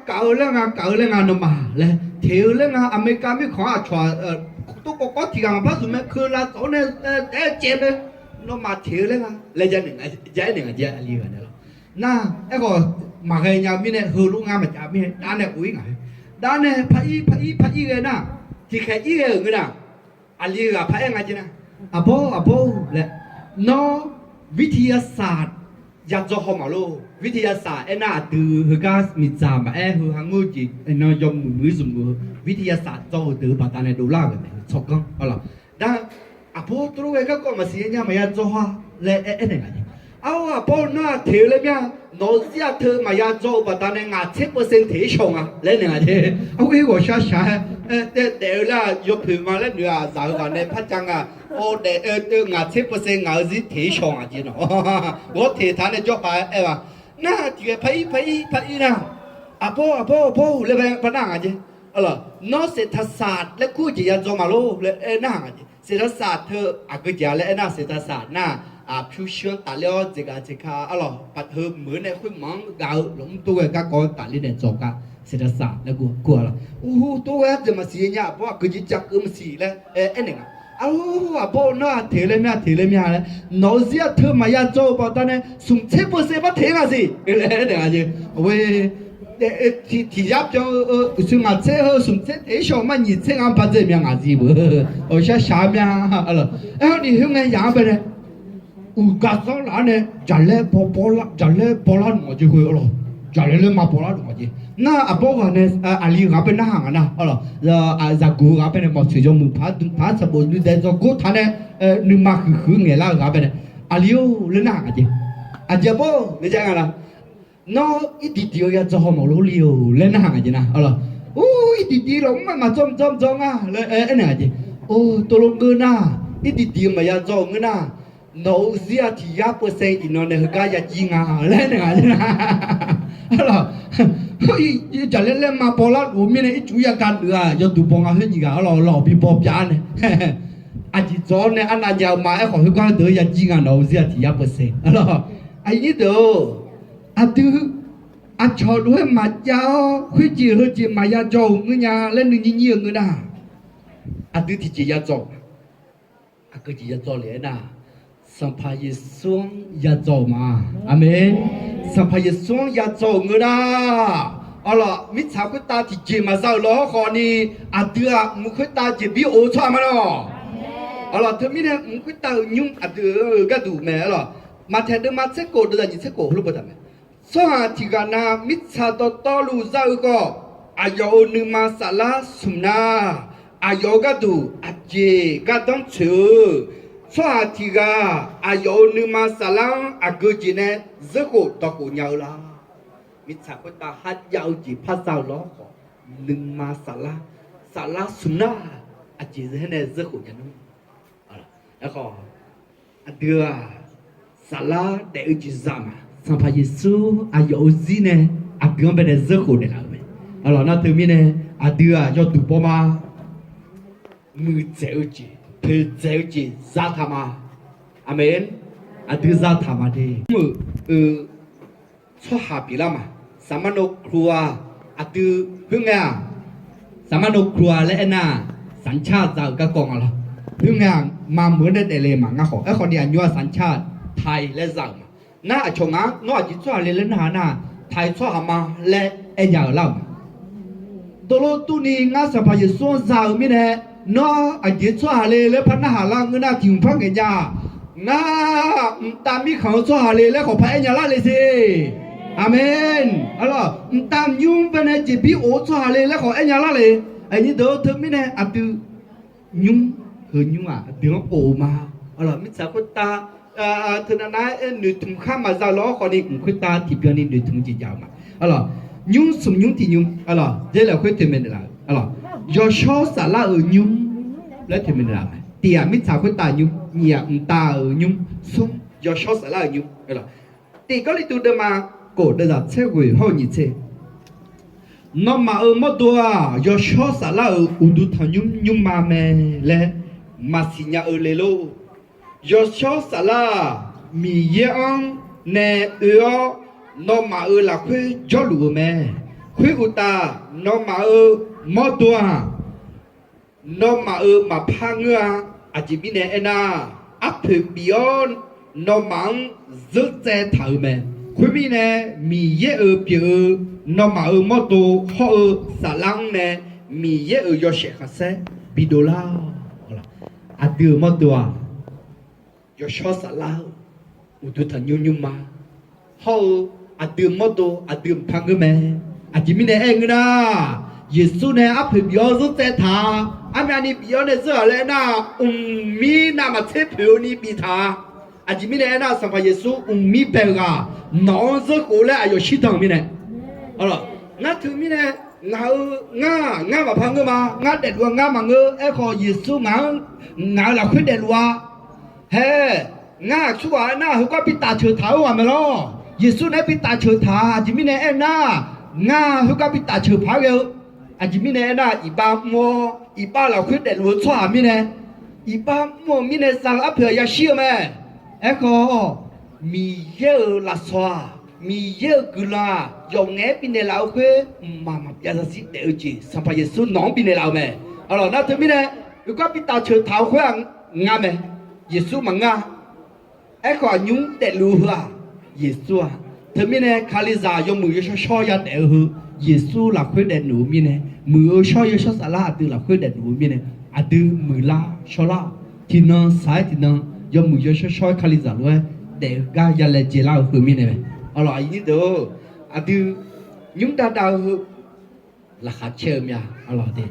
Kaq-eu laer nga, kaq-eu laer nga nawmaf laer, teq-eu laer nga, Aqmeqkaq mirkhanq-anr aqcawq-aq, tov kawv kawv tiq ghaq maqpar zmq mae, keu lavtsov-awr nae taef-aer caev mae, nawmaf teq-eu laer nga laer ja aernaeq ngaq jeq, aqli ghaq nae lawq. Nar, aerkhawf maqghae nya-eu mirnae heulof ngar maqjav mirnae dav nae of-ir ngaq-eu. Dav nae par-ir par-ir par-ir ghae nar, tiqkhaeq ir ghae-euq ngeur nar, aqli ghaq par-aer nga jeq nar, Aqbawr, aqbawr-or laer, nawr วิทยาศาสตร์ yadzaw haw maqlor. วิทยาศาสตร์ aernar aqdui heugar miqdzaq maqaer heu ha ngeur-eu jeq nan yawmuiq muiq-ir zmq-eu วิทยาศาสตร์ dzaw-euq deuq-eu baqdanae dovlar-euq mae, tsawrganr. Arlawq, nar aqbawr tov lof ghae garkawv maqsiq nya nya maqya dzaw ha laer aer aer naeq nga jeq. Aqbawr nar-aq teq-eu laer mya, nawq-eu zir-aq teu maqya dzaw-eu baqdanae ngaq tser เปอร์เซ็นต์ teq-ir shawq nga laer naeq nga jeq. Arghoer ghawqshaq shaq-aer daef-eu laer yawpoeq ma laer noeq-aq zaq-eu ghaq nae par jav nga. Awr daef-eu teu ngaq tser เปอร์เซ็นต์ ngaq-eu zir teq-ir shawq nga jeq nawq. Ghawr teq taq nae jawr paq-aer aer-a. Nar tiqghaq par-ir par-ir par-ir nar, aqbawr aqbawr aqbawr-or laer bae nar nga jeq. Arlawq, nawr เศรษฐศาสตร์ laer kur-eu jeq yadzaw maqlor laer aernar nga jeq. เศรษฐศาสตร์ teu aqgeu jeq-a laer aernar เศรษฐศาสตร์ nar, aqpyur shir-anr tafler-awr dzeqgaq dzeqka arlawq, heu meuq-eu nae khoermaf-anr gaq-eu lafmr tov ghae garkawv-anr tafler nae dzawq gar เศรษฐศาสตร์ laer kur-a lawq. Ur, tov ghae-aer deuq maqsiq nya nya, aqbawr aqgeu jeq jav keuv maqsiq laer aer naeq nga. Ur, aqbawr nar-aq teq laer mya teq laer mya laer, nawq-eu zir-aq teu maqya dzaw-eu baqdanae smq tser เปอร์เซ็นต์ par teq-ir nga siq laer aer naeq nga jeq. Tiq yar byan-eu uqshoe ngaq tser heu smq tser teq-ir shawq ma nyiq tser nga ba dzae mya ngaq zir beu. Awq shar shaq mya. Arlawq, aerkhawf ni khoerngae yaq-anr bae nae uqgaf zanr laf-anr nae jaqlaer baw bawlar, jaqlaer bawlar luf ngawq jeq khoer arlawq. Jaqlaer laer ma bawlar luf ngawq jeq. Nar aqbawr ghaq nae aqli ghaq bae narhaq nga nar arlawq, zaqguq ghaq bae nae mawqtsoeq yawmuiq paq-aer dm paq-aer sanqbof nuidzae dzawgor taq nae nuima huiqhuiq ngaeqlar-eu ghaq bae nae, aqli-or laer narhaq nga jeq. Aqjeq aqbawr nae jav nga nar, nawr irdiq diq-eu yadzaw haw maqlor li-or laer narhaq nga jeq nar arlawq. Ur, irdiq diq lafmr-aq maqdzawr maqdzawr maqdzawr nga laer aer naeq nga jeq. Or, tov lof ngeur nar, irdiq diq-eu maqya dzaw-euq ngeur nar, nawq-eu zir-aq tiq yar เปอร์เซ็นต์ iqnan nae heugar ya jir nga laer naeq nga jeq nar. Arlawq, jaqlaer laer ma bawlar luf-eu mirnae ircuf yagaq deuq-aq yawduq baw nga khoer nyiq ghaq arlawq lawq bi baw pyav-ar nae, aqjeq dzawq-awr nae arnav jav-eu ma. Aerkhawf khoergar deuq-anr ya jir nga nawq-eu zir-aq tiq yar เปอร์เซ็นต์ arlawq. Aqnyir deuq-or, aqdui aqcawq lof-aer maqjav-awr khoerjeq heujeq maqya dzaw-euq ngeur nya laer nuinyir nyir-eu ngeur nar, aqdui tiqjeq yadzaw-eu ma. Aqgeu jeq yadzaw le aernar, Sanqpaq Yeqsur-anr yadzaw-euq ma. Aqmeq. Sanqpaq Yeqsur-anr yadzaw-euq ngeur nar, arlawq, mirtsaq khoertav tiqjeq maqza-euq lawr khawf ni, aqdui-aq mq khoertav jeqbir of-eu tsawrhaq ma lawq. Arlawq, teumirnae mq khoertav-euq nymr aqdui-euq gharduq mae arlawq. Maqtaeq deuvma tser khof deuvzaq nyiq tser khof heulof-aer boftaq mae. Tsawrhaq tiq ghaq na mirtsaq dawqtawvluf za-eu khawf, aqyawf-euq nuima saflar smq nar, aqyawf-euq gharduq aqjeq gardanr tsoeq-eu. Tsawrhaq tiq ghaq aqyawf-euq nuima saflar-anr aqgeu jeq nae zeurkhof dawqkhof nya-eu la? Mirtsaq khoertav kharjav-eu jeq par za-euq lawr khawf, nuima saflar, saflar smq nar, aqjeq zaehaer nae zeurkhof nya nmr. Aerkhawf, aqdui-aq, saflar daef-eu jeq za ma. Sanqpaq Yeqsur aqyawf-euq zir nae aqdui-anr bae nae zeurkhof naeqlaf-euq mae. Arlawq, nar teumirnae aqdui-aq yawduq bawma, muiqdzaeq-eu jeq, poeqdzaeq-eu jeq zataq ma. Aqmeq. Aqdui zataq ma de. Mr-euq tsawrhaq pyeuflar ma. สามโนครัว aqdui khoerngae-aq, สามโนครัว laer aernar-aq, สัญชาติ za-euq garkawv nga lawr. Khoerngae-aq, maqmuiq-anr nae daefle ma ngar khawf. Aerkhawf ni aqnymr-aq สัญชาติไทย laer za-euq ma. Nar aqcawq ngaq-anr nawr aqjeq tsawrhaq le laer narhaq nar-aq, ไทย tsawrhaq ma laer aer nya-euq lar-euq ma. Dovlo durni ngar Sanqpaq Yeqsur-anr za-euq mirnae, nawr aqjeq tsawrhaq le laer par narhaq lar ngeur nar tiq hmq par ngaeq nya-aq, ngar mqtav mirkhanq-eu tsawrhaq le laer khawf par aer nya lar le siq. Aqmeq. Arlawq, mqtav nymr bae nae jeqbir of-eu tsawrhaq le laer khawf aer nya lar le. Aqnyir deuq-or, teumirnae aqdui nymr, heu nymr-aq aqdui-anr of-eu ma. Arlawq, mirtsaq khoertav teunav nav-aer noeqtmq khar maqza lawr khawf ni, mq khoertav tiqbyan ni noeqtmq jeq jav-eu ma. Arlawq, nymr smq nymr tiq nymr, arlawq, dzer lafkhoer toeqmaeq naeqlaf-euq, arlawq, yawshawr saflar-euq nymr laer toeqmaeq naeqlaf-euq mae. Tiq-aq mirtsaq khoertav nymr, nyiq-aq mqtav-euq nymr, smr yawshawr saflar-euq nymr. Tiq Gawrliqtu deuvma khof deuvzaq tser ghoeq hawr-eu nyiq tser, nawmaf-euq mawrdo-aq, yawshawr saflar-euq uqduq tanqnymr nymrma mae laer maqsiq nya-eu le lor. Yawshawr saflar-aq, Miqyaer-anr nae oe-awr, nawmaf-euq lafkhoer jawrluf-eu mae. Khoeruqtaf, nawmaf-euq mawrdo-aq, nawmaf-euq maqpar ngeur-a. Aqjeq mirnae aernar, arpoeq bif-awr nawmaf-anr zeur tsaev taq-euq mae. Khoermirnae, Miqyaer-euq pyeuf-eu nawmaf-euq mawrdo hawr-eu saflar-anr nae Miqyaer-euq yawshaef khanqsaer bidov lar. Aqdui-euq mawrdo-aq, Yawshawr Saflar-eu uqduq tanqnymr nymrma hawr-eu aqdui mawrdo aqdui mqpar ngeur mae. Aqjeq mirnae aer-eu ngeur nar, Yeqsur nae arpoeq bif-awr zeur tsaev taq-a. Armyavni bif-awr nae zeur-aq laer aernar, mqmir navmaqtser poeq-eu ni biftaq-a. Aqjeq mirnae aernar, Sanqpaq Yeqsur mqmir bae-eu ghaq nawq-anr zeur khof laer aqyawf shirdan-euq mirnae. Ngar teumirnae, ngaq-euq ngar, ngar maqpar ngeur ma. Ngar daefluf-a ngar maqngeur. Aerkhawf Yeqsur ngaq-anr, ngaq-euq lafkhoer daefluf-a. Hae, ngar aqsurghaq aernar, heugar bi tafceuq taq-eu ghaq mae lawr. Yeqsur naeq-aer bi tafceuq taq-a. Aqjeq mirnae aernar, ngar heugar bi tafceuq paq-aer ghae-eu. Aqjeq mirnae aernar, iqbax mr-awr iqbax lafkhoer daefluf-eu tsawrhaq mirnae, iqbax mr-eu mirnae za-eu arpoeq-aq yashir-eu mae. Aerkhawf, Miqyaer-euq lafsawq-aq, Miqyaer-euq guiqlanq-aq, yawf ngaef-aer bifnaeq laf-eu khoer mqmaq maqbyav zarzir daef-eu jeq Sanqpaq Yeqsur nawq-anr bifnaeq laf-euq mae. Aqlawq nar teumirnae, heugar bi tafceuq taq-eu khoer-aq ngar mae. Yeqsur maqngeur-a. Aerkhawf aqnymr daefluf-eu heu-aq, Yeqsur-aq. Teumirnae Kalizaq yawmuiq yawshawr shawr yadaef-eu heu, Yeqsur lafkhoer daefluf-eu mirnae, muiq-eu shawr-eu Yawshawr Saflar aqdui lafkhoer daefluf-eu mirnae, aqdui muiqlar shawrlar-awq. Tiqnan saq-aer tiqnan yawmuiq yawshawr shawr-aer Kalizaq lof-aer daef-eu gar yalaejae lar-eu heu mirnae mae. Aqlawq aqyuif nyir deuq-or, aqdui nymr dav dav-eu heu laqkhaq caer-eu mya. Aqlawq de,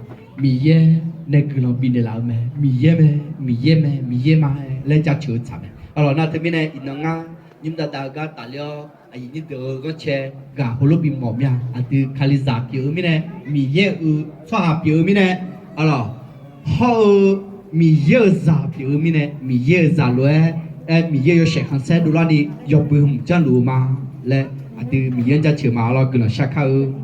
Miqyaer nae guiqlanq bifnaeq laf-eu mae. Miqyaer mae, Miqyaer mae, Miqyaer ma laer jaceuq-eu tsaq mae. Aqlawq nar teumirnae iqnan ngar nymr dav dav-eu gar tafler-awr aqyuif nyir deuq-eu ghanrcae ghaq heulof bimawf mya. Aqdui Kalizaq pyeuf-eu mirnae, Miqyaer-euq tsawrhaq pyeuf-eu mirnae, aqlawq hawr-eu Miqyaer-euq zaq pyeuf-eu mirnae, Miqyaer-euq zaq lof-aer aer Miqyaer yawshaef khanqsaer dovlarni yawbui hmq janrluf-eu ma laer aqdui Miqyaer-anr jaceuq ma. Aqlawq guiqlanq shar kar-eu